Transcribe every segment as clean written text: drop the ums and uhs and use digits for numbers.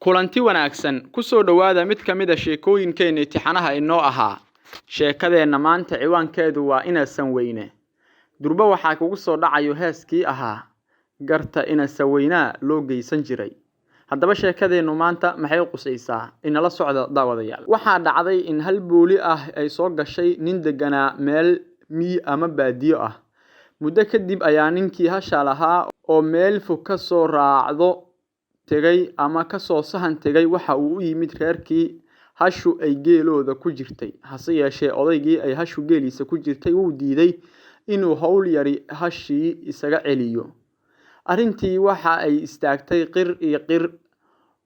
Kulanti wanaagsan, ku soo dhowaada mid ka mid ah sheekooyinkeena imtixaanaha inoo ahaa. Sheekadeenna maanta ciwaankeedu waa Inasan Weyne. Durba waxaa kugu soo dhacayo heeskii ahaa garta Inasan Weynaa loo geysan jiray. Haddaba sheekadeennu maanta maxay qusaysaa? Inala socda, daawadayaal. Waxaa dhacday in hal booli ah ay soo gashay nin deganaa meel miyi ama baadiyo ah. Muddo kadib ayaa ninkii hasha lahaa oo meel fog ka soo raacdo tegay ama ka soo sahan tegay waxa uu u yimid reerkii hashu ay geelooda ku jirtay. Hase yeeshee, odaygii ay hashu geeliisa ku jirtay wuu diiday inuu hawl yari hashii isaga celiyo. Arrintii waxa ay istaagtay qir iyo qir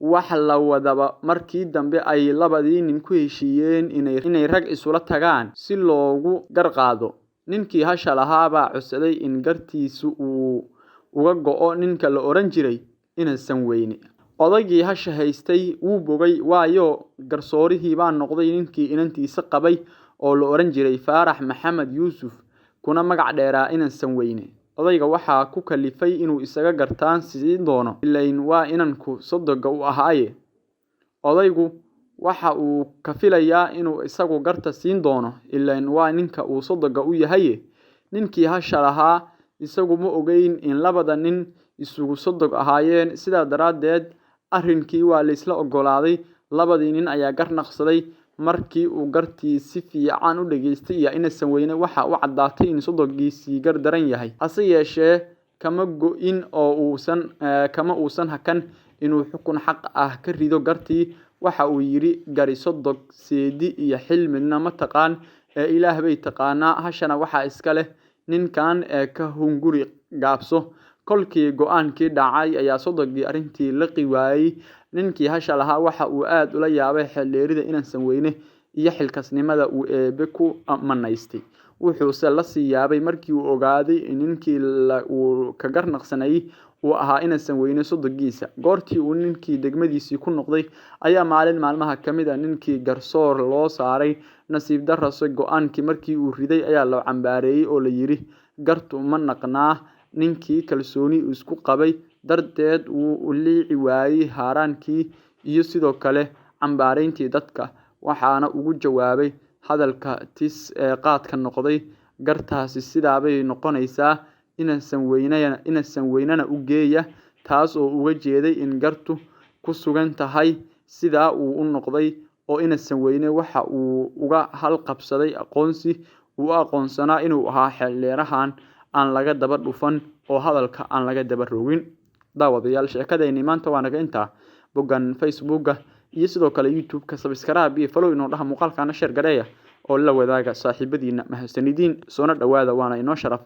wax la wadaba. Markii dambe ay labadii nin ku heshiiyeen inay rag isula tagaan si loogu gar qaado. Ninkii hasha lahaa baa codsaday in gartiisu uu uga go'o ninka la oran jiray Inasan Weyne. Odaygii hasha haystay wuu bogay, waayo garsoorihii baa noqday ninkii inantiisa qabay oo la oran jiray Faarax Maxamed Yuusuf, kuna magac dheeraa Inasan Weyne. Odayga waxaa ku kalifay inuu isaga gartaan siin doono, ilayn waa inanku sodoga u ahaaye. Odaygu waxa uu ka filayaa inuu isagu garta siin doono, ilayn waa ninka uu sodoga u yahaye. Ninkii hasha lahaa isagu ma ogeyn in labada nin isugu sodog ahaayeen, sidaa daraaddeed arrinkii waa laysla oggolaaday. Labadii nin ayaa gar naqsaday. Markii uu gartii si fiican u dhageystay iyo Inasan Weyne, waxa u caddaatay in sodogiisii gar daran yahay. Hase yeeshee, kama go'in oo uusan kama uusan hakan inuu xukun xaq ah ka rido gartii. Waxa uu yidhi: "Gari sodog, seedi iyo xil midna ma taqaan ee Ilaah bay taqaanaa, hashana waxaa iska leh ninkan ee ka hunguri gaabso." Kolkii go'aankii dhacay ayaa sodogii arrintii liqi waayey. Ninkii hasha lahaa waxa uu aad ula yaabay xeeldheerida Inasan Weyne iyo xilkasnimada uu Eebbe ku manaystay. Wuxuuse la sii yaabay markii uu ogaaday in ninkii uu ka garnaqsanayay uu ahaa Inasan Weyne sodogiisa. Goortii uu ninkii degmadiisii ku noqday ayaa maalin maalmaha ka mid ah ninkii garsoor loo saaray. Nasiib darrose, go'aankii markii uu riday ayaa loo cambaareeyay oo la yidhi gartu ma naqnaa. Ninkii kalsooni isku qabay darteed wuu u liici waayay haaraankii iyo sidoo kale cambaareyntii dadka, waxaana ugu jawaabay hadalka tis ee qaadka noqday: "Gartaasi sidaabay noqonaysaa, Inasan Weynena u geeya," taas oo uga jeeday in gartu ku sugan tahay sidaa uu u noqday oo Inasan Weyne waxa uu uga halqabsaday aqoonsi uu u aqoonsanaa inuu ahaa xeeldheerahan aan laga daba dhufan oo hadalka aan laga daba rogin. Daawadayaal, sheekadeennii maanta waa naga intaa. Boggan Facebooka iyo sidoo kale YouTube-ka subscribe iyo follow inoo dhaha, muuqaalkaana share gareeya oo la wadaaga saaxiibadiina. Mahadsanidin, soona dhowaada, waana inoo sharaf.